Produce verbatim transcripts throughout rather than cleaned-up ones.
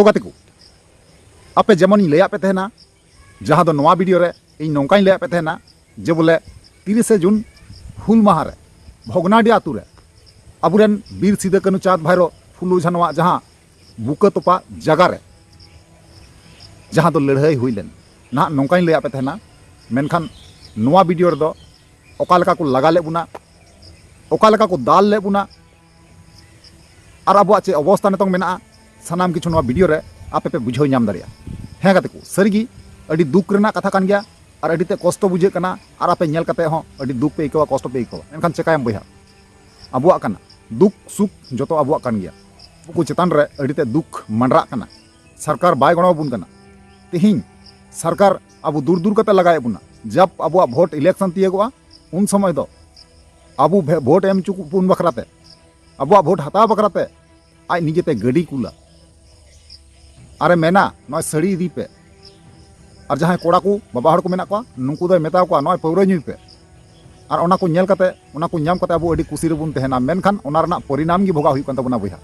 ᱛᱚ ᱜᱟᱛᱮ ᱠᱚ, ᱟᱯᱮ ᱡᱮᱢᱚᱱᱤᱧ ᱞᱟᱹᱭᱟᱫ ᱯᱮ ᱛᱟᱦᱮᱱᱟ, ᱡᱟᱦᱟᱸ ᱫᱚ ᱱᱚᱣᱟ ᱵᱷᱤᱰᱤᱭᱳ ᱨᱮ ᱤᱧ ᱱᱚᱝᱠᱟᱧ ᱞᱟᱹᱭᱟᱫ ᱯᱮ ᱛᱟᱦᱮᱱᱟ ᱡᱮ ᱵᱚᱞᱮ ᱛᱤᱨᱤᱥᱮ ᱡᱩᱱ ᱦᱩᱞ ᱢᱟᱦᱟ ᱨᱮ ᱵᱷᱚᱜᱽᱱᱟᱰᱤ ᱟᱛᱳ ᱨᱮ ᱟᱵᱚᱨᱮᱱ ᱵᱤᱨ ᱥᱤᱫᱟᱹ ᱠᱟᱹᱱᱩ ᱪᱟᱸᱫᱽ ᱵᱷᱟᱭᱨᱳ ᱯᱷᱩᱞᱳ ᱡᱷᱟᱱᱚᱣᱟᱜ ᱡᱟᱦᱟᱸ ᱵᱩᱠᱟᱹ ᱛᱚᱯᱟ ᱡᱟᱭᱜᱟ ᱨᱮ ᱡᱟᱦᱟᱸ ᱫᱚ ᱞᱟᱹᱲᱦᱟᱹᱭ ᱦᱩᱭ ᱞᱮᱱ, ᱱᱟᱦᱟᱜ ᱱᱚᱝᱠᱟᱧ ᱞᱟᱹᱭᱟᱫ ᱯᱮ ᱛᱟᱦᱮᱱᱟ, ᱢᱮᱱᱠᱷᱟᱱ ᱱᱚᱣᱟ ᱵᱷᱤᱰᱤᱭᱳ ᱨᱮᱫᱚ ᱚᱠᱟ ᱞᱮᱠᱟ ᱠᱚ ᱞᱟᱜᱟ ᱞᱮᱫ ᱵᱚᱱᱟ, ᱚᱠᱟ ᱞᱮᱠᱟ ᱠᱚ ᱫᱟᱞ ᱞᱮᱫ ᱵᱚᱱᱟ, ᱟᱨ ᱟᱵᱚᱣᱟᱜ ᱪᱮᱫ ᱚᱵᱚᱥᱛᱟ ᱱᱤᱛᱚᱝ ᱢᱮᱱᱟᱜᱼᱟ, ᱥᱟᱱᱟᱢ ᱠᱤᱪᱷᱩ ᱱᱚᱣᱟ ᱵᱷᱤᱰᱤᱭᱳ ᱨᱮ ᱟᱯᱮ ᱯᱮ ᱵᱩᱡᱷᱟᱹᱣ ᱧᱟᱢ ᱫᱟᱲᱮᱭᱟᱜᱼᱟ᱾ ᱦᱮᱸ ᱜᱟᱛᱮ ᱠᱚ, ᱥᱟᱹᱨᱤᱜᱮ ᱟᱹᱰᱤ ᱫᱩᱠ ᱨᱮᱱᱟᱜ ᱠᱟᱛᱷᱟ ᱠᱟᱱ ᱜᱮᱭᱟ, ᱟᱨ ᱟᱹᱰᱤ ᱛᱮ ᱠᱚᱥᱴᱚ ᱵᱩᱡᱷᱟᱹᱜ ᱠᱟᱱᱟ, ᱟᱨ ᱟᱯᱮ ᱧᱮᱞ ᱠᱟᱛᱮ ᱦᱚᱸ ᱟᱹᱰᱤ ᱫᱩᱠ ᱯᱮ ᱟᱹᱭᱠᱟᱹᱣᱟ, ᱠᱚᱥᱴᱚ ᱯᱮ ᱟᱹᱭᱠᱟᱹᱣᱟ᱾ ᱢᱮᱱᱠᱷᱟᱱ ᱪᱮᱠᱟᱭᱟᱢ ᱵᱚᱭᱦᱟ, ᱟᱵᱚᱣᱟᱜ ᱠᱟᱱᱟ, ᱫᱩᱠ ᱥᱩᱠ ᱡᱚᱛᱚ ᱟᱵᱚᱣᱟᱜ ᱠᱟᱱ ᱜᱮᱭᱟ᱾ ᱩᱱᱠᱩ ᱪᱮᱛᱟᱱ ᱨᱮ ᱟᱹᱰᱤ ᱛᱮ ᱫᱩᱠ ᱢᱟᱸᱰᱨᱟᱜ ᱠᱟᱱᱟ, ᱥᱚᱨᱠᱟᱨ ᱵᱟᱭ ᱜᱚᱲᱚ ᱟᱵᱚᱱ ᱠᱟᱱᱟ᱾ ᱛᱮᱦᱮᱧ ᱥᱚᱨᱠᱟᱨ ᱟᱵᱚ ᱫᱩᱨ ᱫᱩᱨ ᱠᱟᱛᱮ ᱞᱟᱜᱟᱭᱮᱫ ᱵᱚᱱᱟ, ᱡᱟᱵ ᱟᱵᱚᱣᱟᱜ ᱵᱷᱳᱴ ᱤᱞᱮᱠᱥᱚᱱ ᱛᱤᱭᱳᱜᱚᱜᱼᱟ, ᱩᱱ ᱥᱚᱢᱚᱭ ᱫᱚ ᱟᱵᱚ ᱵᱷᱮ-, ᱵᱷᱳᱴ ᱮᱢ ᱦᱚᱪᱚ ᱵᱚᱱ ᱵᱟᱠᱷᱨᱟ ᱛᱮ, ᱟᱵᱚᱣᱟᱜ ᱵᱷᱳᱴ ᱦᱟᱛᱟᱣ ᱵᱟᱠᱷᱨᱟ ᱛᱮ ᱟᱡ ᱱᱤᱡᱮᱛᱮ ᱜᱟᱹᱰᱤ ᱠᱩᱞᱟ᱾ ᱟᱨᱮ ᱢᱮᱱᱟ, "ᱱᱚᱜᱼᱚᱭ ᱥᱟᱹᱲᱤ ᱤᱫᱤ ᱯᱮ᱾" ᱟᱨ ᱡᱟᱦᱟᱸᱭ ᱠᱚᱲᱟ ᱠᱚ, ᱵᱟᱵᱟ ᱦᱚᱲ ᱠᱚ ᱢᱮᱱᱟᱜ ᱠᱚᱣᱟ, ᱱᱩᱠᱩ ᱫᱚᱭ ᱢᱮᱛᱟ ᱠᱚᱣᱟ, "ᱱᱚᱜᱼᱚᱭ ᱯᱟᱹᱣᱨᱟᱹ ᱧᱩᱭ ᱯᱮ᱾" ᱟᱨ ᱚᱱᱟ ᱠᱚ ᱧᱮᱞ ᱠᱟᱛᱮ, ᱚᱱᱟ ᱠᱚ ᱧᱟᱢ ᱠᱟᱛᱮ ᱟᱵᱚ ᱟᱹᱰᱤ ᱠᱩᱥᱤ ᱨᱮᱵᱚᱱ ᱛᱟᱦᱮᱱᱟ, ᱢᱮᱱᱠᱷᱟᱱ ᱚᱱᱟ ᱨᱮᱱᱟᱜ ᱯᱚᱨᱤᱱᱟᱢ ᱜᱮ ᱵᱷᱳᱜᱟᱜ ᱦᱩᱭᱩᱜ ᱠᱟᱱ ᱛᱟᱵᱚᱱᱟ ᱵᱚᱭᱦᱟ᱾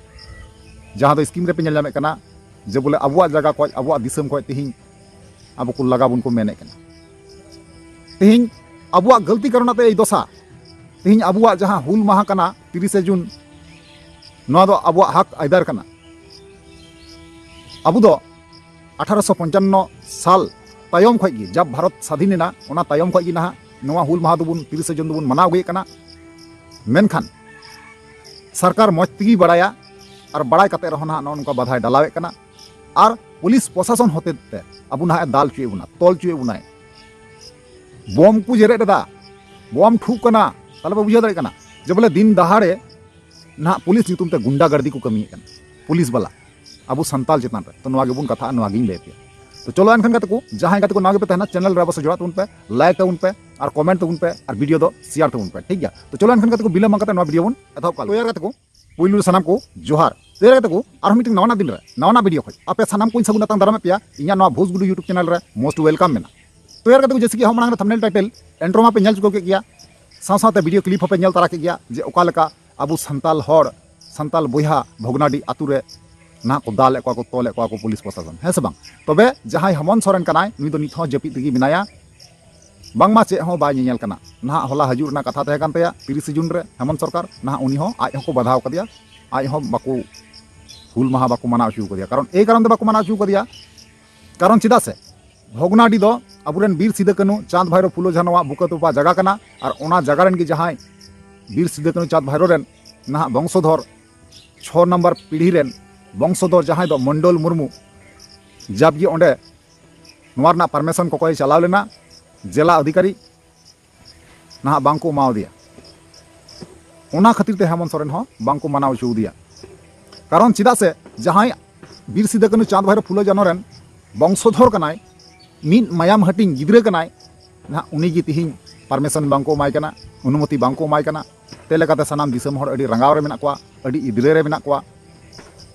ᱡᱟᱦᱟᱸ ᱫᱚ ᱥᱠᱨᱤᱱ ᱨᱮᱯᱮ ᱧᱮᱞ ᱧᱟᱢᱮᱫ ᱠᱟᱱᱟ ᱡᱮ ᱵᱚᱞᱮ ᱟᱵᱚᱣᱟᱜ ᱡᱟᱭᱜᱟ ᱠᱷᱚᱡ, ᱟᱵᱚᱣᱟᱜ ᱫᱤᱥᱚᱢ ᱠᱷᱚᱡ ᱛᱮᱦᱮᱧ ᱟᱵᱚ ᱠᱚ ᱞᱟᱜᱟ ᱵᱚᱱ ᱠᱚ ᱢᱮᱱᱮᱫ ᱠᱟᱱᱟ᱾ ᱛᱮᱦᱮᱧ ᱟᱵᱚᱣᱟᱜ ᱜᱟᱹᱞᱛᱤ ᱠᱟᱨᱚᱱᱟᱜ ᱛᱮ ᱮᱭ ᱫᱚᱥᱟ᱾ ᱛᱮᱦᱮᱧ ᱟᱵᱚᱣᱟᱜ ᱡᱟᱦᱟᱸ ᱦᱩᱞ ᱢᱟᱦᱟ ᱠᱟᱱᱟ ᱛᱤᱨᱤᱥᱮ ᱡᱩᱱ, ᱱᱚᱣᱟ ᱫᱚ ᱟᱵᱚᱣᱟᱜ ᱦᱚᱠ ᱟᱹᱭᱫᱟᱹᱨ ᱠᱟᱱᱟ᱾ ᱟᱵᱚ ᱫᱚ ᱟᱴᱷᱟᱨᱚᱥᱚ ᱯᱚᱧᱪᱟᱱᱱᱚ ᱥᱟᱞ ᱛᱟᱭᱚᱢ ᱠᱷᱚᱡ ᱜᱮ, ᱡᱟᱵ ᱵᱷᱟᱨᱚᱛ ᱥᱟᱫᱷᱤᱱ ᱮᱱᱟ, ᱚᱱᱟ ᱛᱟᱭᱚᱢ ᱠᱷᱚᱡ ᱜᱮ ᱱᱟᱦᱟᱜ ᱱᱚᱣᱟ ᱦᱩᱞ ᱢᱟᱦᱟ ᱫᱚᱵᱚᱱ, ᱛᱤᱨᱤᱥᱮ ᱡᱩᱱ ᱫᱚᱵᱚᱱ ᱢᱟᱱᱟᱣ ᱟᱹᱜᱩᱭᱮᱫ ᱠᱟᱱᱟ᱾ ᱢᱮᱱᱠᱷᱟᱱ ᱥᱚᱨᱠᱟᱨ ᱢᱚᱡᱽ ᱛᱮᱜᱮ ᱵᱟᱲᱟᱭᱟ, ᱟᱨ ᱵᱟᱲᱟᱭ ᱠᱟᱛᱮ ᱨᱮᱦᱚᱸ ᱱᱟᱦᱟᱜ ᱱᱚᱜᱼᱚ ᱱᱚᱝᱠᱟ ᱵᱟᱫᱷᱟᱭ ᱰᱟᱞᱟᱣᱮᱫ ᱠᱟᱱᱟ᱾ ᱟᱨ ᱯᱩᱞᱤᱥ ᱯᱨᱚᱥᱟᱥᱚᱱ ᱦᱚᱛᱮ ᱛᱮ ᱟᱵᱚ ᱱᱟᱦᱟᱜ ᱮ ᱫᱟᱞ ᱦᱚᱪᱚᱭᱮᱫ ᱵᱚᱱᱟ, ᱛᱚᱞ ᱦᱚᱪᱚᱭᱮᱫ ᱵᱚᱱᱟᱭ᱾ ᱵᱚᱢ ᱠᱚ ᱡᱮᱨᱮᱫ ᱮᱫᱟ, ᱵᱚᱢ ᱴᱷᱩᱠ ᱠᱟᱱᱟ᱾ ᱛᱟᱦᱞᱮ ᱯᱮ ᱵᱩᱡᱷᱟᱹᱣ ᱫᱟᱲᱮᱭᱟᱜ ᱠᱟᱱᱟ ᱡᱮ ᱵᱚᱞᱮ ᱫᱤᱱ ᱫᱟᱦᱟᱲᱮ ᱱᱟᱦᱟᱜ ᱯᱩᱞᱤᱥ ᱧᱩᱛᱩᱢ ᱛᱮ ᱜᱩᱱᱰᱟ ᱜᱟᱨᱫᱤ ᱠᱚ ᱠᱟᱹᱢᱤᱭᱮᱫ ᱠᱟᱱᱟ, ᱯᱩᱞᱤᱥ ᱵᱟᱞᱟ ᱟᱵᱚ ᱥᱟᱱᱛᱟᱞ ᱪᱮᱛᱟᱱ ᱨᱮ᱾ ᱛᱚ ᱱᱚᱣᱟ ᱜᱮᱵᱚᱱ ᱠᱟᱛᱷᱟᱜᱼᱟ, ᱱᱚᱣᱟ ᱜᱤᱧ ᱞᱟᱹᱭ ᱟᱯᱮᱭᱟ᱾ ᱛᱚ ᱪᱚᱞᱚ ᱮᱱᱠᱷᱟᱱ ᱜᱟᱛᱮ ᱠᱚ, ᱡᱟᱦᱟᱸᱭ ᱜᱟᱛᱮ ᱠᱚ ᱱᱟᱣᱟ ᱜᱮᱯᱮ ᱛᱟᱦᱮᱱᱟ, ᱪᱮᱱᱮᱞ ᱨᱮ ᱚᱵᱚᱥᱥᱳᱭ ᱡᱚᱲᱟᱣ ᱛᱟᱵᱚᱱ ᱯᱮ, ᱞᱟᱭᱤᱠ ᱛᱟᱵᱚᱱ ᱯᱮ, ᱟᱨ ᱠᱚᱢᱮᱱᱴ ᱛᱟᱵᱚᱱ ᱯᱮ, ᱟᱨ ᱵᱷᱤᱰᱤᱭᱳ ᱫᱚ ᱥᱮᱭᱟᱨ ᱛᱟᱵᱚᱱ ᱯᱮ, ᱴᱷᱤᱠ ᱜᱮᱭᱟ? ᱛᱚ ᱪᱚᱞᱚ ᱮᱱᱠᱷᱟᱱ ᱜᱟᱛᱮ ᱠᱚ, ᱵᱤᱞᱚᱢ ᱵᱟᱝ ᱠᱟᱛᱮ ᱱᱚᱣᱟ ᱵᱷᱤᱰᱤᱭᱳ ᱵᱚᱱ ᱮᱛᱚᱦᱚᱵ ᱠᱟᱜ ᱞᱮᱜᱮ᱾ ᱛᱚ ᱭᱟᱨ ᱜᱟᱛᱮ ᱠᱚ, ᱯᱩᱭᱞᱩ ᱨᱮ ᱥᱟᱱᱟᱢ ᱠᱚ ᱡᱚᱦᱟᱨ᱾ ᱛᱚ ᱭᱟᱨ ᱜᱟᱛᱮ ᱠᱚ, ᱟᱨᱦᱚᱸ ᱢᱤᱫᱴᱮᱱ ᱱᱟᱣᱟᱱᱟᱜ ᱫᱤᱱ ᱨᱮ ᱱᱟᱣᱟᱱᱟᱜ ᱵᱷᱤᱰᱤᱭᱳ ᱠᱷᱚᱡ ᱟᱯᱮ ᱥᱟᱱᱟᱢ ᱠᱚᱧ ᱥᱟᱹᱜᱩᱱ ᱟᱛᱟᱝ ᱫᱟᱨᱟᱢᱮᱫ ᱯᱮᱭᱟ ᱤᱧᱟᱹᱜ ᱱᱚᱣᱟ ᱵᱷᱳᱡᱽ ᱜᱩᱰᱩ YouTube ᱪᱮᱱᱮᱞ ᱨᱮ most welcome ᱢᱮᱱᱟᱜᱼᱟ᱾ ᱛᱚ ᱭᱟᱨ ᱜᱟᱛᱮ ᱠᱚ, ᱡᱮᱭᱥᱮ ᱠᱤ ᱟᱦᱚ ᱢᱟᱲᱟᱝ ᱨᱮ ᱛᱷᱟᱢᱵᱱᱮᱞ ᱴᱟᱭᱴᱮᱞ ᱤᱱᱴᱨᱳ ᱢᱟᱯᱮ ᱧᱮᱞ ᱪᱩᱠᱟᱹᱣ ᱠᱮᱫ ᱜᱮᱭᱟ, ᱥᱟᱶ ᱥᱟᱶᱛᱮ ᱵᱷᱤᱰᱤᱭᱳ ᱠᱞᱤᱯ ᱦᱚᱸᱯᱮ ᱧᱮᱞ ᱛᱟᱨᱟ ᱠᱮᱫ ᱜᱮᱭᱟ ᱡᱮ ᱚᱠᱟ ᱞᱮᱠᱟ ᱟᱵᱚ ᱥᱟᱱᱛᱟᱞ ᱦᱚᱲ, ᱥᱟᱱᱛᱟᱞ ᱵᱚᱭᱦᱟ ᱵᱷᱚᱜᱽᱱᱟᱰᱤ ᱟᱛᱳ ᱨᱮ ᱱᱟᱦᱟᱜ ᱠᱚ ᱫᱟᱞᱮᱫ ᱠᱚᱣᱟ ᱠᱚ, ᱛᱚᱞᱮᱫ ᱠᱚᱣᱟ ᱠᱚ ᱯᱩᱞᱤᱥ ᱯᱨᱚᱥᱟᱥᱚᱱ, ᱦᱮᱸ ᱥᱮ ᱵᱟᱝ? ᱛᱚᱵᱮ ᱡᱟᱦᱟᱸᱭ ᱦᱮᱢᱚᱱᱛ ᱥᱚᱨᱮᱱ ᱠᱟᱱᱟᱭ, ᱱᱩᱭ ᱫᱚ ᱱᱤᱛ ᱦᱚᱸ ᱡᱟᱹᱯᱤᱫ ᱨᱮᱜᱮ ᱢᱮᱱᱟᱭᱟ, ᱵᱟᱝᱢᱟ ᱪᱮᱫ ᱦᱚᱸ ᱵᱟᱭ ᱧᱮᱧᱮᱞ ᱠᱟᱱᱟ᱾ ᱱᱟᱦᱟᱜ ᱦᱚᱞᱟ ᱦᱤᱡᱩᱜ ᱨᱮᱱᱟᱜ ᱠᱟᱛᱷᱟ ᱛᱟᱦᱮᱸ ᱠᱟᱱ ᱛᱟᱭᱟ ᱛᱤᱨᱤᱥᱮ ᱡᱩᱱ ᱨᱮ ᱦᱮᱢᱚᱱᱛ ᱥᱚᱨᱠᱟᱨ, ᱱᱟᱦᱟᱜ ᱩᱱᱤ ᱦᱚᱸ ᱟᱡ ᱦᱚᱸᱠᱚ ᱵᱟᱫᱷᱟᱣ ᱠᱟᱫᱮᱭᱟ, ᱟᱡ ᱦᱚᱸ ᱵᱟᱠᱚ, ᱦᱩᱞ ᱢᱟᱦᱟ ᱵᱟᱠᱚ ᱢᱟᱱᱟᱣ ᱦᱚᱪᱚ ᱠᱟᱫᱮᱭᱟ᱾ ᱠᱟᱨᱚᱱ ᱮᱭ ᱠᱟᱨᱚᱱ ᱛᱮ ᱵᱟᱠᱚ ᱢᱟᱱᱟᱣ ᱦᱚᱪᱚ ᱠᱟᱫᱮᱭᱟ, ᱠᱟᱨᱚᱱ ᱪᱮᱫᱟᱜ ᱥᱮ ᱵᱷᱚᱜᱽᱱᱟᱰᱤ ᱫᱚ ᱟᱵᱚᱨᱮᱱ ᱵᱤᱨ ᱥᱤᱫᱟᱹ ᱠᱟᱹᱱᱩ, ᱪᱟᱸᱫᱽ ᱵᱷᱟᱭᱨᱳ, ᱯᱷᱩᱞᱳ ᱡᱷᱟᱱᱚᱣᱟᱜ ᱵᱩᱠᱟᱹ ᱛᱚᱯᱟ ᱡᱟᱭᱜᱟ ᱠᱟᱱᱟ᱾ ᱟᱨ ᱚᱱᱟ ᱡᱟᱭᱜᱟ ᱨᱮᱱ ᱜᱮ ᱡᱟᱦᱟᱸᱭ ᱵᱤᱨ ᱥᱤᱫᱟᱹ ᱠᱟᱹᱱᱩ, ᱪᱟᱸᱫᱽ ᱵᱷᱟᱭᱨᱳ ᱨᱮᱱ ᱱᱟᱦᱟᱜ ᱵᱚᱝᱥᱚᱫᱷᱚᱨ, ᱪᱷᱚ ᱱᱟᱢᱵᱟᱨ ᱯᱤᱲᱦᱤ ᱨᱮᱱ ᱵᱚᱝᱥᱚᱫᱷᱚᱨ ᱡᱟᱦᱟᱸᱭ ᱫᱚ ᱢᱚᱱᱰᱚᱞ ᱢᱩᱨᱢᱩ, ᱡᱟᱵᱜᱮ ᱚᱸᱰᱮ ᱱᱚᱣᱟ ᱨᱮᱱᱟᱜ ᱯᱟᱨᱢᱤᱥᱚᱱ ᱠᱚᱠᱚᱭ ᱪᱟᱞᱟᱣ ᱞᱮᱱᱟ ᱡᱮᱞᱟ ᱚᱫᱷᱤᱠᱟᱨᱤ, ᱱᱟᱦᱟᱜ ᱵᱟᱝᱠᱚ ᱮᱢᱟᱣᱟᱫᱮᱭᱟ᱾ ᱚᱱᱟ ᱠᱷᱟᱹᱛᱤᱨ ᱛᱮ ᱦᱮᱢᱚᱱᱛ ᱥᱚᱨᱮᱱ ᱦᱚᱸ ᱵᱟᱝᱠᱚ ᱢᱟᱱᱟᱣ ᱦᱚᱪᱚ ᱟᱫᱮᱭᱟ᱾ ᱠᱟᱨᱚᱱ ᱪᱮᱫᱟᱜ ᱥᱮ ᱡᱟᱦᱟᱸᱭ ᱵᱤᱨ ᱥᱤᱫᱟᱹ ᱠᱟᱹᱱᱩ, ᱪᱟᱸᱫᱽ ᱵᱷᱟᱭᱨᱳ, ᱯᱷᱩᱞᱳ ᱡᱷᱟᱱᱚ ᱨᱮᱱ ᱵᱚᱝᱥᱚᱫᱷᱚᱨ ᱠᱟᱱᱟᱭ, ᱢᱤᱫ ᱢᱟᱭᱟᱢ ᱦᱟᱹᱴᱤᱧ ᱜᱤᱫᱽᱨᱟᱹ ᱠᱟᱱᱟᱭ, ᱱᱟᱦᱟᱜ ᱩᱱᱤ ᱜᱮ ᱛᱤᱦᱤᱧ ᱯᱟᱨᱢᱤᱥᱚᱱ ᱵᱟᱝᱠᱚ ᱮᱢᱟᱭ ᱠᱟᱱᱟ, ᱚᱱᱩᱢᱚᱛᱤ ᱵᱟᱝᱠᱚ ᱮᱢᱟᱭ ᱠᱟᱱᱟ᱾ ᱛᱮ ᱞᱮᱠᱟᱛᱮ ᱥᱟᱱᱟᱢ ᱫᱤᱥᱚᱢ ᱦᱚᱲ ᱟᱹᱰᱤ ᱨᱟᱸᱜᱟᱣ ᱨᱮ ᱢᱮᱱᱟᱜ ᱠᱚᱣᱟ, ᱟᱹᱰᱤ ᱤᱫᱽᱨᱟᱹ ᱨᱮ ᱢᱮᱱᱟᱜ ᱠᱚᱣᱟ᱾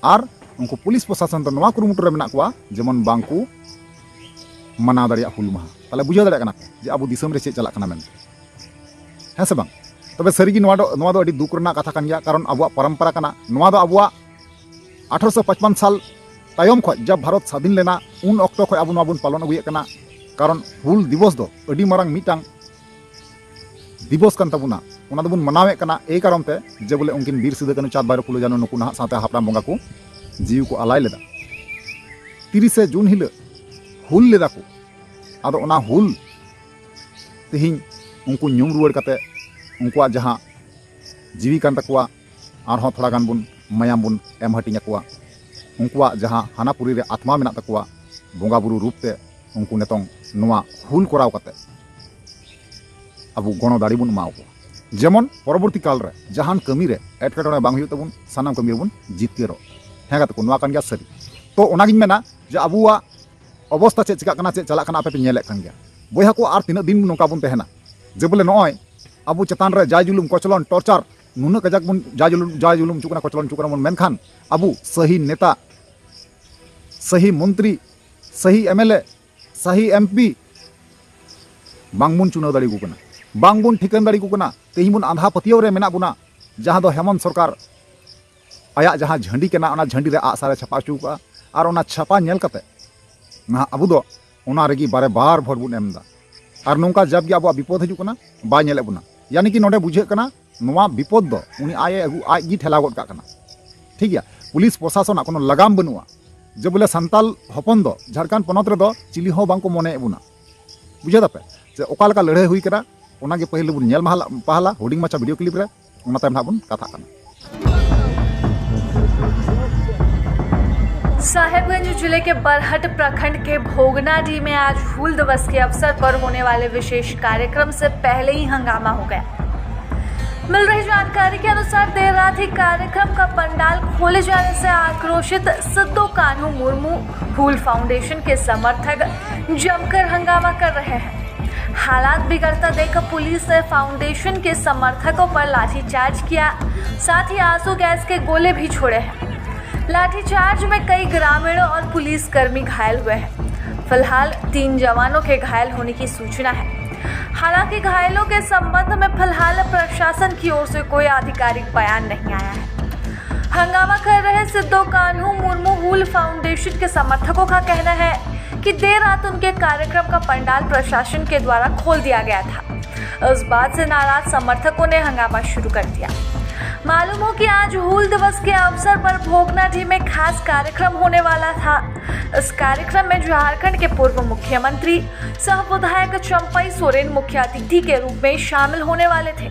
ᱟᱨ ᱩᱱᱠᱩ ᱯᱩᱞᱤᱥ ᱯᱨᱚᱥᱟᱥᱚᱱ ᱫᱚ ᱱᱚᱣᱟ ᱠᱩᱨᱩᱢᱩᱴᱩ ᱨᱮ ᱢᱮᱱᱟᱜ ᱠᱚᱣᱟ ᱡᱮᱢᱚᱱ ᱵᱟᱝᱠᱚ ᱢᱟᱱᱟᱣ ᱫᱟᱲᱮᱭᱟᱜ ᱦᱩᱞ ᱢᱟᱦᱟ᱾ ᱛᱟᱦᱞᱮ ᱵᱩᱡᱷᱟᱹᱣ ᱫᱟᱲᱮᱭᱟᱜ ᱠᱟᱱᱟ ᱯᱮ ᱡᱮ ᱟᱵᱚ ᱫᱤᱥᱚᱢ ᱨᱮ ᱪᱮᱫ ᱪᱟᱞᱟᱜ ᱠᱟᱱᱟ ᱢᱮᱱᱛᱮ, ᱦᱮᱸ ᱥᱮ ᱵᱟᱝ? ᱛᱚᱵᱮ ᱥᱟᱹᱨᱤᱜᱮ ᱱᱚᱣᱟ ᱫᱚ, ᱱᱚᱣᱟ ᱫᱚ ᱟᱹᱰᱤ ᱫᱩᱠ ᱨᱮᱱᱟᱜ ᱠᱟᱛᱷᱟ ᱠᱟᱱ ᱜᱮᱭᱟ, ᱠᱟᱨᱚᱱ ᱟᱵᱚᱣᱟᱜ ᱯᱚᱨᱚᱢᱯᱚᱨᱟ ᱠᱟᱱᱟ᱾ ᱱᱚᱣᱟ ᱫᱚ ᱟᱵᱚᱣᱟᱜ ᱟᱴᱷᱨᱚᱥᱚ ᱯᱟᱸᱪᱯᱟᱱ ᱥᱟᱞ ᱛᱟᱭᱚᱢ ᱠᱷᱚᱱ ᱡᱟᱵ ᱵᱷᱟᱨᱚᱛ ᱥᱟᱫᱷᱤᱱ ᱞᱮᱱᱟ, ᱩᱱ ᱚᱠᱛᱚ ᱠᱷᱚᱱ ᱟᱵᱚ ᱱᱚᱣᱟ ᱵᱚᱱ ᱯᱟᱞᱚᱱ ᱟᱹᱜᱩᱭᱮᱫ ᱠᱟᱱᱟ᱾ ᱠᱟᱨᱚᱱ ᱦᱩᱞ ᱫᱤᱵᱚᱥ ᱫᱚ ᱟᱹᱰᱤ ᱢᱟᱨᱟᱝ ᱢᱤᱫᱴᱟᱝ ᱫᱤᱵᱚᱥ ᱠᱟᱱ ᱛᱟᱵᱚᱱᱟ, ᱚᱱᱟ ᱫᱚᱵᱚᱱ ᱢᱟᱱᱟᱣᱮᱫ ᱠᱟᱱᱟ ᱮᱭ ᱠᱟᱨᱚᱱ ᱛᱮ ᱡᱮ ᱵᱚᱞᱮ ᱩᱱᱠᱤᱱ ᱵᱤᱨ ᱥᱤᱫᱩ ᱠᱟᱹᱱᱩ, ᱪᱟᱸᱫᱽ ᱵᱷᱟᱭᱨᱳ, ᱯᱷᱩᱞᱳ ᱡᱷᱟᱱᱳ, ᱱᱩᱠᱩ ᱱᱟᱦᱟᱜ ᱥᱟᱶᱛᱮ ᱦᱟᱯᱲᱟᱢ ᱵᱚᱸᱜᱟ ᱠᱚ ᱡᱤᱣᱤ ᱠᱚ ᱟᱞᱟᱭ ᱞᱮᱫᱟ᱾ ᱛᱤᱨᱤᱥᱮ ᱡᱩᱱ ᱦᱤᱞᱳᱜ ᱦᱩᱞ ᱞᱮᱫᱟ ᱠᱚ᱾ ᱟᱫᱚ ᱚᱱᱟ ᱦᱩᱞ ᱛᱮᱦᱮᱧ ᱩᱱᱠᱩ ᱧᱩᱢ ᱨᱩᱣᱟᱹᱲ ᱠᱟᱛᱮ ᱩᱱᱠᱩᱣᱟᱜ ᱡᱟᱦᱟᱸ ᱡᱤᱣᱤ ᱠᱟᱱ ᱛᱟᱠᱚᱣᱟ, ᱟᱨᱦᱚᱸ ᱛᱷᱚᱲᱟ ᱜᱟᱱ ᱵᱚᱱ ᱢᱟᱭᱟᱢ ᱵᱚᱱ ᱮᱢ ᱦᱟᱹᱴᱤᱧ ᱟᱠᱚᱣᱟ᱾ ᱩᱱᱠᱩᱣᱟᱜ ᱡᱟᱦᱟᱸ ᱦᱟᱱᱟ ᱯᱩᱨᱤ ᱨᱮ ᱟᱛᱢᱟ ᱢᱮᱱᱟᱜ ᱛᱟᱠᱚᱣᱟ, ᱵᱚᱸᱜᱟ ᱵᱩᱨᱩ ᱨᱩᱯ ᱛᱮ ᱩᱱᱠᱩ ᱱᱤᱛᱚᱝ ᱱᱚᱣᱟ ᱦᱩᱞ ᱠᱚᱨᱟᱣ ᱠᱟᱛᱮ ᱟᱵᱚ ᱜᱚᱲᱚ ᱫᱟᱲᱮ ᱵᱚᱱ ᱮᱢᱟ ᱠᱚᱣᱟ, ᱡᱮᱢᱚᱱ ᱯᱚᱨᱚᱵᱚᱨᱛᱤ ᱠᱟᱞ ᱨᱮ ᱡᱟᱦᱟᱱ ᱠᱟᱹᱢᱤ ᱨᱮ ᱮᱴᱠᱮᱴᱚᱬᱮ ᱵᱟᱝ ᱦᱩᱭᱩᱜ ᱛᱟᱵᱚᱱ, ᱥᱟᱱᱟᱢ ᱠᱟᱹᱢᱤ ᱨᱮᱵᱚᱱ ᱡᱤᱛᱠᱟᱹᱨᱚᱜ᱾ ᱦᱮᱸ ᱜᱟᱛᱮ ᱠᱚ, ᱱᱚᱣᱟ ᱠᱟᱱ ᱜᱮᱭᱟ ᱥᱟᱹᱨᱤ᱾ ᱛᱚ ᱚᱱᱟᱜᱤᱧ ᱢᱮᱱᱟ ᱡᱮ ᱟᱵᱚᱣᱟᱜ ᱚᱵᱚᱥᱛᱟ ᱪᱮᱫ ᱪᱤᱠᱟᱜ ᱠᱟᱱᱟ, ᱪᱮᱫ ᱪᱟᱞᱟᱜ ᱠᱟᱱᱟ, ᱟᱯᱮ ᱯᱮ ᱧᱮᱞᱮᱫ ᱠᱟᱱ ᱜᱮᱭᱟ᱾ ᱵᱚᱭᱦᱟ ᱠᱚ, ᱟᱨ ᱛᱤᱱᱟᱹᱜ ᱫᱤᱱ ᱱᱚᱝᱠᱟ ᱵᱚᱱ ᱛᱟᱦᱮᱱᱟ? ᱡᱮ ᱵᱚᱞᱮ ᱱᱚᱜᱼᱚᱭ ᱟᱵᱚ ᱪᱮᱛᱟᱱ ᱨᱮ ᱡᱟᱭ ᱡᱩᱞᱩᱢ, ᱠᱚᱪᱞᱚᱱ, ᱴᱚᱨᱪᱟᱨ, ᱱᱩᱱᱟᱹᱜ ᱠᱟᱡᱟᱠ ᱵᱚᱱ ᱡᱟᱭ ᱡᱩᱞᱩᱢ, ᱡᱟᱭ ᱡᱩᱞᱩᱢ ᱦᱚᱪᱚᱜ ᱠᱟᱱᱟ, ᱠᱚᱪᱞᱚᱱ ᱦᱚᱪᱚᱜ ᱠᱟᱱᱟ ᱵᱚᱱ, ᱢᱮᱱᱠᱷᱟᱱ ᱟᱵᱚ ᱥᱟᱹᱦᱤ ᱱᱮᱛᱟ, ᱥᱟᱹᱦᱤ ᱢᱚᱱᱛᱨᱤ, ᱥᱟᱹᱦᱤ ᱮᱢ ᱮᱞ ᱮ, ᱥᱟᱹᱦᱤ ᱮᱢ ᱯᱤ ᱵᱟᱝᱵᱚᱱ ᱪᱩᱱᱟᱹᱣ ᱫᱟᱲᱮᱭᱟᱠᱚ ᱠᱟᱱᱟ, ᱵᱟᱝᱵᱚᱱ ᱴᱷᱤᱠᱟᱹᱱ ᱫᱟᱲᱮᱭᱟᱠᱚ ᱠᱟᱱᱟ᱾ ᱛᱮᱦᱮᱧ ᱵᱚᱱ ᱟᱸᱫᱷᱟ ᱯᱟᱹᱛᱭᱟᱹᱣ ᱨᱮ ᱢᱮᱱᱟᱜ ᱵᱚᱱᱟ, ᱡᱟᱦᱟᱸ ᱫᱚ ᱦᱮᱢᱚᱱᱛ ᱥᱚᱨᱠᱟᱨ ᱟᱭᱟᱜ ᱡᱟᱦᱟᱸ ᱡᱷᱟᱹᱱᱰᱤ ᱠᱟᱱᱟ, ᱚᱱᱟ ᱡᱷᱟᱹᱱᱰᱤ ᱨᱮ ᱟᱜ ᱥᱟᱨᱮ ᱪᱷᱟᱯᱟ ᱦᱚᱪᱚ ᱠᱟᱜᱼᱟ᱾ ᱟᱨ ᱚᱱᱟ ᱪᱷᱟᱯᱟ ᱧᱮᱞ ᱠᱟᱛᱮ ᱱᱟᱦᱟᱜ ᱟᱵᱚ ᱫᱚ ᱚᱱᱟ ᱨᱮᱜᱮ ᱵᱟᱨᱮ ᱵᱟᱨ ᱵᱷᱳᱴ ᱵᱚᱱ ᱮᱢ ᱮᱫᱟ᱾ ᱟᱨ ᱱᱚᱝᱠᱟ ᱡᱟᱵ ᱜᱮ ᱟᱵᱚᱣᱟᱜ ᱵᱤᱯᱚᱫ ᱦᱤᱡᱩᱜ ᱠᱟᱱᱟ, ᱵᱟᱭ ᱧᱮᱞᱮᱫ ᱵᱚᱱᱟ᱾ ᱭᱟᱱᱤ ᱠᱤ ᱱᱚᱰᱮ ᱵᱩᱡᱷᱟᱹᱜ ᱠᱟᱱᱟ, ᱱᱚᱣᱟ ᱵᱤᱯᱚᱫ ᱫᱚ ᱩᱱᱤ ᱟᱡ ᱮ ᱟᱹᱜᱩ, ᱟᱡ ᱜᱮ ᱴᱷᱮᱞᱟᱣ ᱜᱚᱫ ᱠᱟᱜ ᱠᱟᱱᱟ᱾ ᱴᱷᱤᱠ ᱜᱮᱭᱟ, ᱯᱩᱞᱤᱥ ᱯᱨᱚᱥᱟᱥᱚᱱᱟᱜ ᱠᱳᱱᱳ ᱞᱟᱜᱟᱢ ᱵᱟᱹᱱᱩᱜᱼᱟ ᱡᱮ ᱵᱚᱞᱮ ᱥᱟᱱᱛᱟᱞ ᱦᱚᱯᱚᱱ ᱫᱚ ᱡᱷᱟᱲᱠᱷᱚᱸᱰ ᱯᱚᱱᱚᱛ ᱨᱮᱫᱚ ᱪᱤᱞᱤ ᱦᱚᱸ ᱵᱟᱝᱠᱚ ᱢᱚᱱᱮᱭᱮᱫ ᱵᱚᱱᱟ᱾ ᱵᱩᱡᱷᱟᱹᱣ ᱫᱟᱯᱮ ᱡᱮ ᱚᱠᱟ ᱞᱮᱠᱟ ᱞᱟᱹᱲᱦᱟᱹᱭ ᱦᱩᱭ ᱠᱟᱱᱟ, ᱚᱱᱟᱜᱮ ᱯᱟᱹᱦᱤᱞ ᱵᱚᱱ ᱧᱮᱞ ᱢᱟᱦᱟᱞᱟ-, ᱯᱟᱦᱟᱞᱟ ᱦᱩᱰᱤᱧ ᱢᱟᱪᱷᱟ ᱵᱷᱤᱰᱤᱭᱳ ᱠᱞᱤᱯ ᱨᱮ, ᱚᱱᱟ ᱛᱟᱭᱚᱢ ᱱᱟᱦᱟᱜ ᱵᱚᱱ ᱠᱟᱛᱷᱟᱜ ᱠᱟᱱᱟ᱾ साहेबगंज जिले के बरहट प्रखंड के भोगनाडीह में आज हूल दिवस के अवसर पर होने वाले विशेष कार्यक्रम से पहले ही हंगामा हो गया। मिल रही जानकारी के अनुसार, देर रात ही कार्यक्रम का पंडाल खोले जाने से आक्रोशित सिद्धो कान्हू मुर्मू हूल फाउंडेशन के समर्थक जमकर हंगामा कर रहे हैं। हालात बिगड़ता देख पुलिस ने फाउंडेशन के समर्थकों पर लाठीचार्ज किया, साथ ही आंसू गैस के गोले भी छोड़े हैं। लाठीचार्ज में कई ग्रामीणों और पुलिसकर्मी घायल हुए हैं। फिलहाल तीन जवानों के घायल होने की सूचना है। हालांकि घायलों के संबंध में फिलहाल प्रशासन की ओर से कोई आधिकारिक बयान नहीं आया है। हंगामा कर रहे सिद्धो कान्हू मुर्मू हूल फाउंडेशन के समर्थकों का कहना है कि देर रात उनके कार्यक्रम का पंडाल प्रशासन के द्वारा खोल दिया गया था। इस बात से नाराज समर्थकों ने हंगामा शुरू कर दिया। मालूम हो कि आज हूल दिवस के अवसर पर भोगनाडीह में खास कार्यक्रम होने वाला था। इस कार्यक्रम में झारखंड के पूर्व मुख्यमंत्री सह विधायक चंपई सोरेन मुख्य अतिथि के रूप में शामिल होने वाले थे।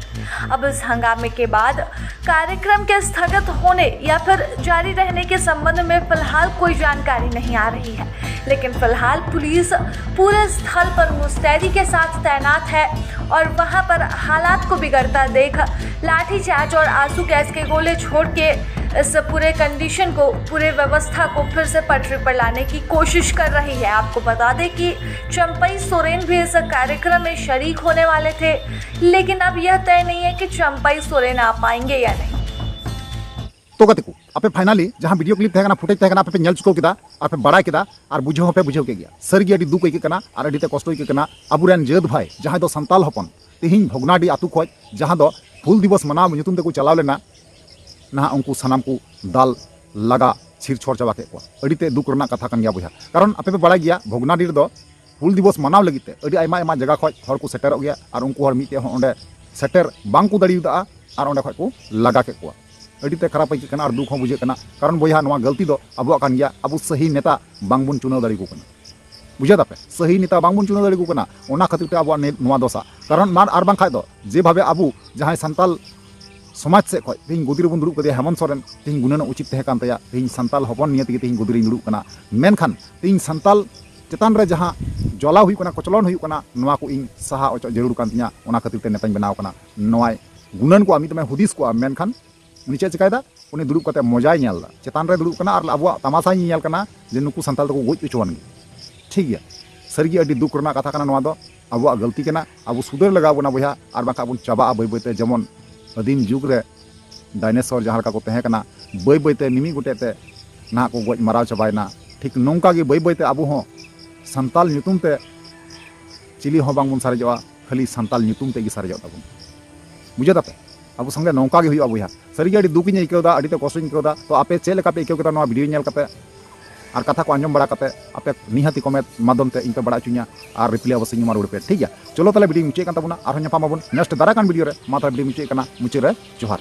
अब इस हंगामे के बाद कार्यक्रम के स्थगित होने या फिर जारी रहने के संबंध में फिलहाल कोई जानकारी नहीं आ रही है, लेकिन फिलहाल पुलिस पूरे स्थल पर मुस्तैदी के साथ तैनात है और वहां पर हालात को बिगड़ता देख लाठीचार्ज और आंसू गैस के गोले छोड़ के इस पूरे कंडीशन को, पूरे व्यवस्था को फिर से पटरी पर लाने की कोशिश कर रही है। आपको बता दें कि चंपई सोरेन भी इस कार्यक्रम में शरीक होने वाले थे, लेकिन अब यह तय नहीं है कि चंपई सोरेन आ पाएंगे या नहीं। ᱛᱚ ᱜᱟᱛᱮ ᱠᱚ, ᱟᱯᱮ finally ᱡᱟᱦᱟᱸ ᱵᱷᱤᱰᱤᱭᱳ ᱠᱞᱤᱯ ᱛᱟᱦᱮᱸ ᱠᱟᱱᱟ, ᱯᱷᱩᱴᱮᱡᱽ ᱛᱟᱦᱮᱸ ᱠᱟᱱᱟ, ᱟᱯᱮ ᱯᱮ ᱧᱮᱞ ᱪᱩᱠᱟᱹᱣ ᱠᱮᱫᱟ ᱟᱨ ᱯᱮ ᱵᱟᱲᱟᱭ ᱠᱮᱫᱟ ᱟᱨ ᱵᱩᱡᱷᱟᱹᱣ ᱦᱚᱸᱯᱮ ᱵᱩᱡᱷᱟᱹᱣ ᱠᱮᱫ ᱜᱮᱭᱟ᱾ ᱥᱟᱹᱨᱤᱜᱮ ᱟᱹᱰᱤ ᱫᱩᱠ ᱟᱹᱭᱠᱟᱹᱜ ᱠᱟᱱᱟ ᱟᱨ ᱟᱹᱰᱤ ᱛᱮ ᱠᱚᱥᱴᱚ ᱟᱹᱭᱠᱟᱹᱜ ᱠᱟᱱᱟ᱾ ᱟᱵᱚᱨᱮᱱ ᱡᱟᱹᱛ ᱵᱷᱟᱭ ᱡᱟᱦᱟᱸᱭ ᱫᱚ ᱥᱟᱱᱛᱟᱞ ᱦᱚᱯᱚᱱ ᱛᱮᱦᱮᱧ ᱵᱷᱚᱜᱽᱱᱟᱰᱤ ᱟᱛᱳ ᱠᱷᱚᱡ ᱡᱟᱦᱟᱸ ᱫᱚ ᱦᱩᱞ ᱫᱤᱵᱚᱥ ᱢᱟᱱᱟᱣ ᱧᱩᱛᱩᱢ ᱛᱮᱠᱚ ᱪᱟᱞᱟᱣ ᱞᱮᱱᱟ, ᱱᱟᱦᱟᱜ ᱩᱱᱠᱩ ᱥᱟᱱᱟᱢ ᱠᱚ ᱫᱟᱞ ᱞᱟᱜᱟ ᱪᱷᱤᱨ ᱪᱷᱚᱲ ᱪᱟᱵᱟ ᱠᱮᱫ ᱠᱚᱣᱟ᱾ ᱟᱹᱰᱤ ᱛᱮ ᱫᱩᱠ ᱨᱮᱱᱟᱜ ᱠᱟᱛᱷᱟ ᱠᱟᱱ ᱜᱮᱭᱟ ᱵᱚᱭᱦᱟ, ᱠᱟᱨᱚᱱ ᱟᱯᱮ ᱯᱮ ᱵᱟᱲᱟᱭ ᱜᱮᱭᱟ ᱵᱷᱚᱜᱽᱱᱟᱰᱤ ᱨᱮᱫᱚ ᱦᱩᱞ ᱫᱤᱵᱚᱥ ᱢᱟᱱᱟᱣ ᱞᱟᱹᱜᱤᱫ ᱛᱮ ᱟᱹᱰᱤ ᱟᱭᱢᱟ ᱟᱭᱢᱟ ᱡᱟᱭᱜᱟ ᱠᱷᱚᱱ ᱦᱚᱲ ᱠᱚ ᱥᱮᱴᱮᱨᱚᱜ ᱜᱮᱭᱟ ᱟᱨ ᱩᱱᱠᱩ ᱦᱚᱲ ᱢᱤᱫᱴᱮᱡ ᱦᱚᱸ ᱚᱸᱰᱮ ᱥᱮᱴᱮᱨ ᱵᱟᱝ ᱠᱚ ᱫᱟᱲᱮᱭᱟᱫᱟ ᱟᱨ ᱚᱸᱰᱮ ᱠᱷᱚᱱ ᱠᱚ ᱞᱟᱜᱟ ᱠᱮᱫ ᱠᱚᱣᱟ᱾ ᱟᱹᱰᱤ ᱛᱮ ᱠᱷᱟᱨᱟᱯ ᱟᱹᱭᱠᱟᱹᱜ ᱠᱟᱱᱟ ᱟᱨ ᱫᱩᱠ ᱦᱚᱸ ᱵᱩᱡᱷᱟᱹᱜ ᱠᱟᱱᱟ, ᱠᱟᱨᱚᱱ ᱵᱚᱭᱦᱟ ᱱᱚᱣᱟ ᱜᱟᱹᱞᱛᱤ ᱫᱚ ᱟᱵᱚᱣᱟᱜ ᱠᱟᱱ ᱜᱮᱭᱟ, ᱟᱵᱚ ᱥᱟᱹᱦᱤ ᱱᱮᱛᱟ ᱵᱟᱝ ᱵᱚᱱ ᱪᱩᱱᱟᱹᱣ ᱫᱟᱲᱮ ᱟᱠᱚ ᱠᱟᱱᱟ᱾ ᱵᱩᱡᱷᱟᱹᱣ ᱫᱟᱯᱮ, ᱥᱟᱹᱦᱤ ᱱᱮᱛᱟ ᱵᱟᱝ ᱵᱚᱱ ᱪᱩᱱᱟᱹᱣ ᱫᱟᱲᱮ ᱟᱠᱚ ᱠᱟᱱᱟ, ᱚᱱᱟ ᱠᱷᱟᱹᱛᱤᱨ ᱛᱮ ᱟᱵᱚᱣᱟᱜ ᱱᱮ-, ᱱᱚᱣᱟ ᱫᱚᱥᱟ᱾ ᱠᱟᱨᱚᱱ ᱢᱟᱨ ᱟᱨ ᱵᱟᱝᱠᱷᱟᱡ ᱫᱚ ᱡᱮᱵᱷᱟᱵᱮ ᱟᱵᱚ ᱡᱟᱦᱟᱸᱭ ᱥᱟᱱᱛᱟᱞ ᱥᱚᱢᱟᱡᱽ ᱥᱮᱫ ᱠᱷᱚᱱ ᱛᱮᱦᱮᱧ ᱜᱚᱫᱤ ᱨᱮᱵᱚᱱ ᱫᱩᱲᱩᱵ ᱠᱟᱫᱮᱭᱟ ᱦᱮᱢᱚᱱᱛ ᱥᱚᱨᱮᱱ, ᱛᱮᱦᱮᱧ ᱜᱩᱱᱟᱹᱱᱚᱜ ᱩᱪᱤᱛ ᱛᱟᱦᱮᱸ ᱠᱟᱱ ᱛᱟᱭᱟ᱾ ᱛᱮᱦᱮᱧ ᱥᱟᱱᱛᱟᱞ ᱦᱚᱯᱚᱱ ᱱᱤᱭᱟᱹ ᱛᱮᱜᱮ ᱛᱮᱦᱮᱧ ᱜᱚᱫᱤ ᱨᱤᱧ ᱫᱩᱲᱩᱵ ᱠᱟᱱᱟ, ᱢᱮᱱᱠᱷᱟᱱ ᱛᱮᱦᱮᱧ ᱥᱟᱱᱛᱟᱞ ᱪᱮᱛᱟᱱ ᱨᱮ ᱡᱟᱦᱟᱸ ᱡᱚᱞᱟᱣ ᱦᱩᱭᱩᱜ ᱠᱟᱱᱟ, ᱠᱚᱪᱞᱚᱱ ᱦᱩᱭᱩᱜ ᱠᱟᱱᱟ, ᱱᱚᱣᱟ ᱠᱚ ᱤᱧ ᱥᱟᱦᱟ ᱚᱪᱚ ᱡᱟᱹᱨᱩᱲ ᱠᱟᱱ ᱛᱤᱧᱟ᱾ ᱚᱱᱟ ᱠᱷᱟᱹᱛᱤᱨ ᱛᱮ ᱱᱮᱛᱟᱧ ᱵᱮᱱᱟᱣ ᱠᱟᱱᱟ᱾ ᱱᱚᱣᱟᱭ ᱜᱩᱱᱟᱹᱱ ᱠᱚᱜᱼᱟ, ᱢᱤᱫ ᱫᱚᱢᱮ ᱦᱩᱫᱤᱥ ᱠᱚᱜᱼᱟ, ᱢᱮᱱᱠᱷᱟᱱ ᱩᱱᱤ ᱪᱮᱫ ᱮ ᱪᱮᱠᱟᱭᱮᱫᱟ? ᱩᱱᱤ ᱫᱩᱲᱩᱵ ᱠᱟᱛᱮ ᱢᱚᱡᱟᱭ ᱧᱮᱞ ᱮᱫᱟ, ᱪᱮᱛᱟᱱ ᱨᱮ ᱫᱩᱲᱩᱵ ᱠᱟᱱᱟ ᱟᱨ ᱟᱵᱚᱣᱟᱜ ᱛᱟᱢᱟᱥᱟᱭ ᱧᱮᱧᱮᱞ ᱠᱟᱱᱟ ᱡᱮ ᱱᱩᱠᱩ ᱥᱟᱱᱛᱟᱞ ᱫᱚᱠᱚ ᱜᱚᱡ ᱦᱚᱪᱚᱣᱟᱱ ᱜᱮ᱾ ᱴᱷᱤᱠ ᱜᱮᱭᱟ, ᱥᱟᱹᱨᱤᱜᱮ ᱟᱹᱰᱤ ᱫᱩᱠ ᱨᱮᱱᱟᱜ ᱠᱟᱛᱷᱟ ᱠᱟᱱᱟ ᱱᱚᱣᱟ ᱫᱚ, ᱟᱵᱚᱣᱟᱜ ᱜᱟᱹᱞᱛᱤ ᱠᱟᱱᱟ, ᱟᱵᱚ ᱥᱩᱫᱷᱟᱹᱨ ᱞᱟᱜᱟᱣ ᱵᱚᱱᱟ ᱵᱚᱭᱦᱟ, ᱟᱨ ᱵᱟᱝᱠᱷᱟᱱ ᱵᱚᱱ ᱪᱟᱵᱟᱜᱼᱟ ᱵᱟᱹᱭ ᱵᱟᱹᱭᱛᱮ᱾ ᱡᱮᱢᱚᱱ ᱟᱹᱫᱤᱢ ᱡᱩᱜᱽ ᱨᱮ ᱰᱟᱭᱱᱮᱥᱚᱨ ᱡᱟᱦᱟᱸ ᱞᱮᱠᱟ ᱠᱚ ᱛᱟᱦᱮᱸ ᱠᱟᱱᱟ, ᱵᱟᱹᱭ ᱵᱟᱹᱭᱛᱮ ᱢᱤᱢᱤᱫ ᱜᱚᱴᱮᱡ ᱛᱮ ᱱᱟᱦᱟᱜ ᱠᱚ ᱜᱚᱡ ᱢᱟᱨᱟᱣ ᱪᱟᱵᱟᱭᱮᱱᱟ᱾ ᱴᱷᱤᱠ ᱱᱚᱝᱠᱟ ᱜᱮ ᱵᱟᱹᱭ ᱵᱟᱹᱭᱛᱮ ᱟᱵᱚ ᱦᱚᱸ ᱥᱟᱱᱛᱟᱞ ᱧᱩᱛᱩᱢ ᱛᱮ ᱪᱤᱞᱤ ᱦᱚᱸ ᱵᱟᱝᱵᱚᱱ ᱥᱟᱨᱮᱡᱚᱜᱼᱟ, ᱠᱷᱟᱹᱞᱤ ᱥᱟᱱᱛᱟᱞ ᱧᱩᱛᱩᱢ ᱛᱮᱜᱮ ᱥᱟᱨᱮᱡᱚᱜ ᱛᱟᱵᱚᱱ᱾ ᱵᱩᱡᱷᱟᱹᱣ ᱫᱟᱯᱮ? ᱟᱵᱚ ᱥᱚᱸᱜᱮ ᱱᱚᱝᱠᱟ ᱜᱮ ᱦᱩᱭᱩᱜᱼᱟ ᱵᱚᱭᱦᱟ᱾ ᱥᱟᱹᱨᱤᱜᱮ ᱟᱹᱰᱤ ᱫᱩᱠ ᱤᱧ ᱟᱹᱭᱠᱟᱹᱣ ᱮᱫᱟ, ᱟᱹᱰᱤ ᱛᱮ ᱠᱚᱥᱴᱚᱧ ᱟᱹᱭᱠᱟᱹᱣ ᱮᱫᱟ᱾ ᱛᱚ ᱟᱯᱮ ᱪᱮᱫ ᱞᱮᱠᱟ ᱯᱮ ᱟᱹᱭᱠᱟᱹᱣ ᱠᱮᱫᱟ ᱱᱚᱣᱟ ᱵᱷᱤᱰᱤᱭᱳ ᱧᱮᱞ ᱠᱟᱛᱮ ᱟᱨ ᱠᱟᱛᱷᱟ ᱠᱚ ᱟᱸᱡᱚᱢ ᱵᱟᱲᱟ ᱠᱟᱛᱮ ᱟᱯᱮ ᱱᱤᱦᱟᱹᱛᱤ ᱠᱚᱢᱮᱱᱴ ᱢᱟᱫᱽᱫᱷᱚᱢ ᱛᱮ ᱤᱧ ᱯᱮ ᱵᱟᱲᱟᱭ ᱦᱚᱪᱚᱧᱟ ᱟᱨ ᱨᱤᱯᱞᱟᱭ ᱚᱵᱚᱥᱥᱳᱭ ᱤᱧ ᱮᱢᱟ ᱨᱩᱣᱟᱹᱲ ᱯᱮ, ᱴᱷᱤᱠ ᱜᱮᱭᱟ? ᱪᱚᱞᱚ ᱛᱟᱦᱞᱮ ᱵᱷᱤᱰᱤᱭᱳ ᱢᱩᱪᱟᱹᱫ ᱠᱟᱱ ᱛᱟᱵᱚᱱᱟ, ᱟᱨᱦᱚᱸ ᱧᱟᱯᱟᱢ ᱟᱵᱚᱱ ᱱᱮᱠᱥᱴ ᱫᱟᱨᱟᱭ ᱠᱟᱱ ᱵᱷᱤᱰᱤᱭᱳ ᱨᱮ᱾ ᱢᱟ ᱛᱟᱦᱞᱮ ᱵᱷᱤᱰᱤᱭᱳ ᱢᱩᱪᱟᱹᱫ ᱠᱟᱱᱟ, ᱢᱩᱪᱟᱹᱫ ᱨᱮ ᱡᱚᱦᱟᱨ᱾